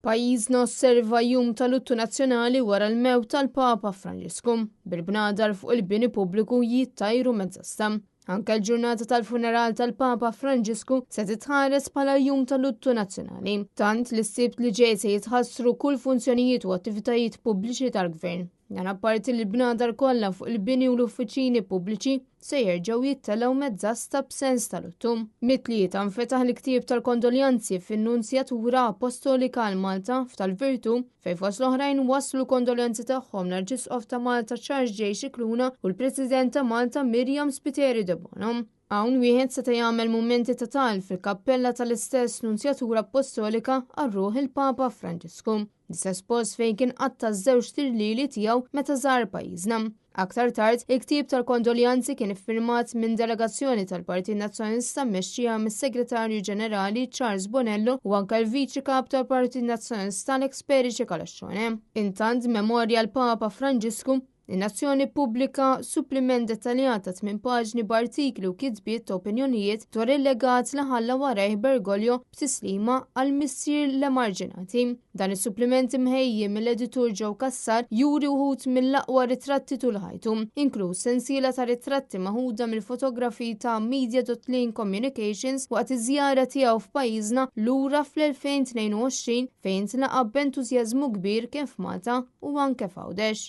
Pajjiżna osserva jum ta' luttu nazzjonali wara l-mewt tal-Papa Franġisku, bil-bnadar fuq il-bini pubbliku jittajru mezzasta. Anke l-ġurnata tal-funeral tal-Papa Franġisku se titħares bħala jum ta' luttu nazzjonali. Tant li s-Sibt li ġej se jitħassru kull funzjonijiet u attivitajiet pubbliċi tal-Gvern. Dan apparti li l-bnadar kollha fuq il-bini u l-uffiċini pubbliċi se jerġgħu jittellgħu mezzasta b'sens ta' luttu. Mit-Tlieta nfetaħ il-ktieb tal-kondoljanzi fin-Nunzjatura Apostolika għal Malta f'Tal-Virtù fejn fost l-oħrajn waslu l-kondoljanzi tagħhom l-Arċisqof ta' Malta Charles J. Scicluna u l-President ta' Malta Myriam Spiteri Debono. Hawn wieħed seta' jagħmel mumenti ta' talb fil-kappella tal-istess Nunzjatura Appostolika għal ruħ il-Papa Franġisku, l-istess post fejn kien qatta' ż-żewġt irlieli tiegħu meta żar pajjiżna. Aktar tard, il-ktieb tal-kondoljanzi kien iffirmat minn delegazzjoni tal-Partit Nazzjonalista mmexxija mis-Segretarju Ġenerali Charles Bonello u anke l-Viċi Kap tal-Partit Nazzjonalista Alex Perici Calascione. Intant, memorja l-Papa Franġisku In-Nazzjoni ppubblika suppliment dettaljat ta' tmien paġni b'artikli u kitbiet ta' opinjonijiet dwar il-legat li ħalla warajh Bergoglio b'tislima għal missier l-emarġinati. Dan is-suppliment imħejji mill-editur Joe Cassar juri wħud mill-aqwa ritratti tul ħajtu, inkluż sensiela ta' ritratti meħuda mill-fotografi ta' Media.Link Communications waqt iż-żjara tiegħu f'pajjiżna lura fl-2022 fejn intlaqa' b'entużjażmu kbir kemm f'Malta u anke f'Għawdex.